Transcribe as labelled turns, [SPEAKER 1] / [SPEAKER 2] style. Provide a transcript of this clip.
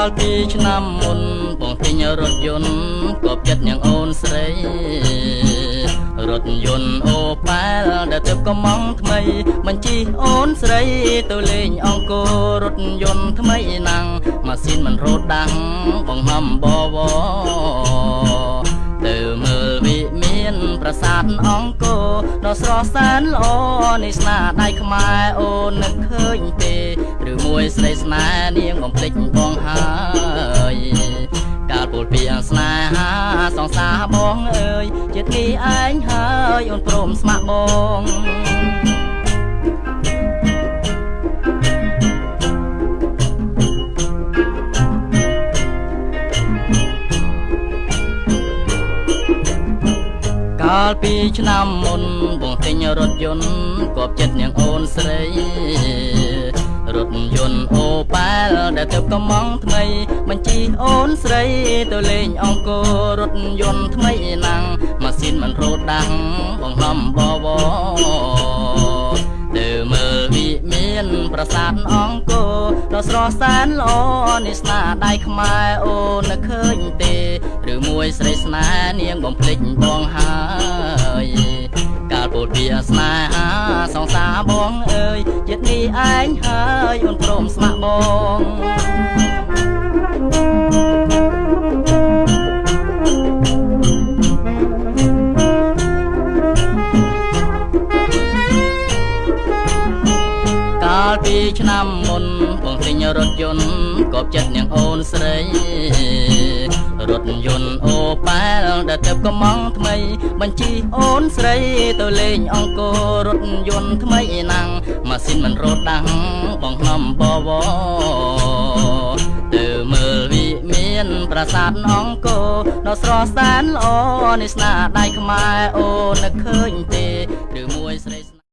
[SPEAKER 1] លពីឆ្នាំមុនបងទិញរថយន្តកប់ចិត្តនាងអូនស្រីរថយន្តអូប៉ែលដែលទើបកំងថ្មីបញ្ជីអូនស្រីទៅលេងអង្គររថយន្តថ្មីណាំងម៉ាស៊ីនមិនរត់ដាំងបងហំបវរទៅមើលវិមានប្រាសាទអង្គរដ៏ស្រស់សែនល្អនេះស្នាដៃខ្មែរអូននឹកឃើញទេឬមួយស្រីស្នេហ៍នាងបំភ្លេចបងហើយកាលពលពីស្នេហាសង្សារបងអើយជាតិនេះឯងហើយអូនព្រមស្ម័គ្របងកាលពីឆ្នាំមុនបងទិញរថយន្តគប់ចិត្តនាងអូនស្រីរថយន្តអូប៉ែលដែលទើបកំងថ្មីបញ្ជីអូនស្រីទៅលេងអង្គររថយន្តថ្មីណាំងម៉ាស៊ីនមិនរត់ដាំងបងហំបវរទៅមើលវិមានប្រាសាទអង្គរដ៏ស្រស់សែនល្អនេះស្នាដៃខ្មែរអូននឹកឃើញទេឬមួយស្រីស្នេហ៍នាងបំភ្លេចបងហើយកាលពោលពីស្នេហាសង្សារបងអើយជាតិនេះឯងហើយអូនព្រមស្ម័គ្របងកាលពីឆ្នាំមុនបងទិញរថយន្តកប់ចិត្តនាងអូនស្រីរថយន្តអូប៉ែលដែលទើបកំងថ្មីបញ្ជីអូនស្រីទៅលេងអង្គររថយន្តថ្មីណាំងម៉ាស៊ីនមិនរត់ដាំងបងហំបវរទៅមើលវិមានប្រាសាទអង្គរដ៏ស្រស់សែនល្អនេះស្នាដៃខ្មែរអូននឹកឃើញទេឬមួយស្រី